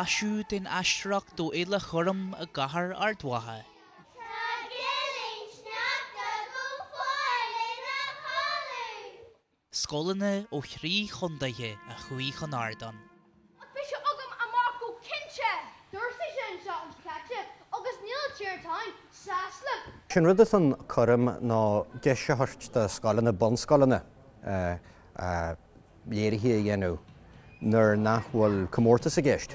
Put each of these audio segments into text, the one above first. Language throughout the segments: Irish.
blaiseadh den aisteoireacht ó Fhéile Choirm i gcathair Ard Mhacha. Tá Gillín Sneachta go fóill ina chodladh. Scoileanna ó thrí chontaethe a chuaigh chun ardáin. Ach beidh sé agam amárach go cinnte! D'fhuasaigh sé anseo an caite agus níl an tír town sásta libh. Sin rud atá in Coirm ná deis a thabhairt do scoileanna, bunscoileanna, léirithe a dhéanamh nuair nach bhfuil comórtas i gceist.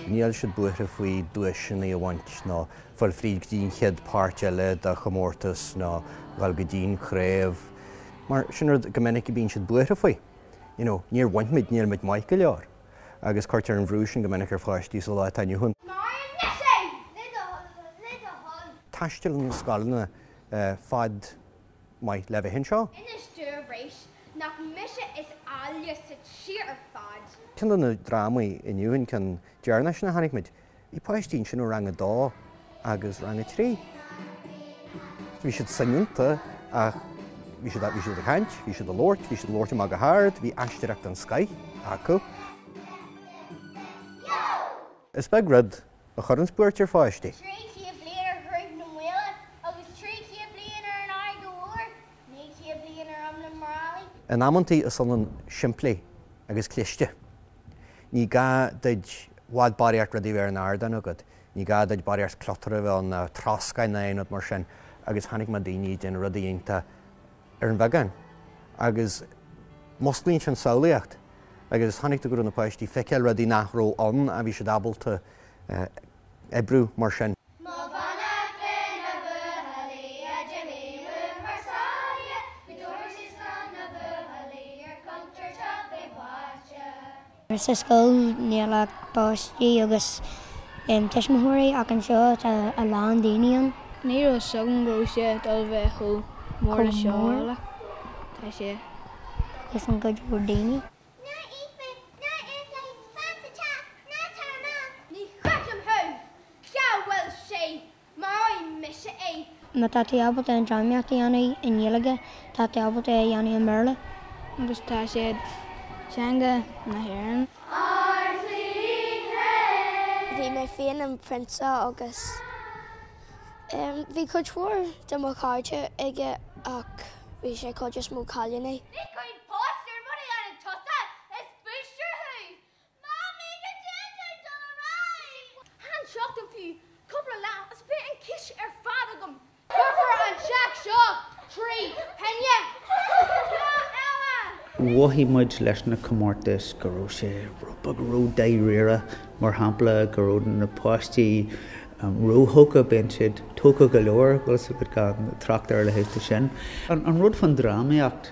Níl siad buartha faoi duaiseanna a bhaint nó fáil fríd go dtí an chéad páirt eile de chomórtas nó dhul go dtí an chraobh mar sin rud go minic a bíonn siad buartha faoi. You know, níor bhain muid, níl muid maith go leor. Agus cuirtear an bhrú sin go minic ar pháistí sa lá atá inniu ann. Maraím anois é! Le do thoil. Taistealann na scoileanna fad maith le bheith anseo. Inis domh arís nach mise is áille sa tír ar fad. Ceann de na drámaí inniu, an ceann deireanach sin a chonaic muid, bhí páistí ansin ó rang a dó agus rang a 3. Bhí siad soineanta ach bhí siad bhí siad ag caint, bhí siad ag labhairt, bhí siad ag labhairt amach go hard, bhí aisteoireacht den scoith acu. Is beag rud a chuireanns buairt ar pháistí. 300 bliain ar Shruth na Maoile agus 300 bliain ar an fharraige mhór, 900 bliain ar iomlán murlaí. In amantaí is ionann simplí agus cliste. Ní gá duit i bhfad barraíocht rudaí a bheith ar an ardán agat, ní gá duit barraíocht clutter a bheith ann ná troscán ná aon rud mar sin agus chonaic mé daoine ag déanamh rudaí iontacha ar an bheagán agus musclaíonn sin samhlaíocht agus chonaic tú go raibh na páistí ag feiceáil rudaí nach raibh ann ach bhí siad ábalta oibriú mar sin. Mo bheannacht le na buachaillí a d'imigh thar sáile, go dtabharfaidh siad slán na buachaillí ar contúirt a bheith báite. Sa scoil níl ach páistí agus tuismitheoirí ach anseo tá a lán daoine ann. Ní raibh fhios agam go raibh sé ag dul bheith chomh mór le seo like. Tá sé. Agus an cuid mhór daoine. Ná ith mé, ná ith leis, fan sa teach, ná tar amach. Ní chreidim thú! Cá bhfuil sé? Maróidh mise é! Má tá tú ábalta an drámaíocht a dhéanamh i nGaeilge, tá tú ábalta é a dhéanamh i mBéarla. Agus tá sé teanga na hÉireann. Ár shlí féin. Bhí mé féin im phrionsa agus bhí cuid mhór de mo chairde aige ach bhí sé cuid is mó cailíní. Ní chuireann póstaer mura dhéanann tusa, is búistear thú! Mamaí, cad é atá ag dul ar aghaidh? Chan seachtain fiú, cúpla lá is beidh an cís ar fad agam. Cuirfear an teach seo trí thine. Lá eile! Mhothaigh muid leis na comórtais go raibh sé rud beag ró-dáiríre, mar shampla go raibh na páistí róthógtha, bíonn siad tógtha go leor, bhfuil fhios agat, gan trácht ar a leithéid de sin. An rud fán drámaíocht,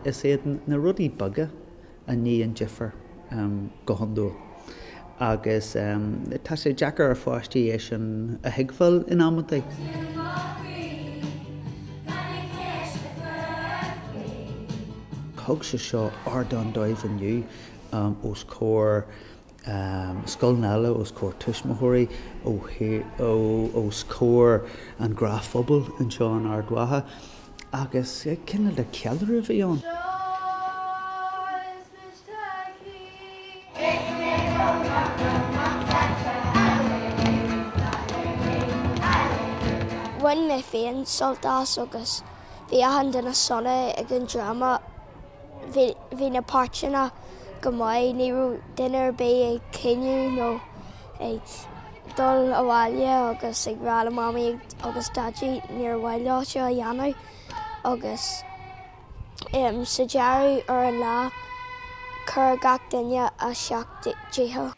is iad na rudaí beaga a ní an difear go hiondúil agus tá sé deacair ar pháistí é sin a thuigbheáil in amantaí. Thug sé seo ardán dóibh inniu os comhair scoileanna eile, os comhair tuismitheoirí, os comhair an ghnáthphobail anseo in Ard Mhacha agus cineál de cheiliúradh a bhí ann. Bhain mé féin sult as agus bhí achan duine sona ag an dráma. Bhí na páirteanna go maith, ní raibh duine ar bith ag caoineadh nó ag dul abhaile agus ag rá le Mamaí agus Daidí níor mhaith leo seo a dhéanamh agus sa deireadh ar an lá chuir gach duine a seacht dícheall.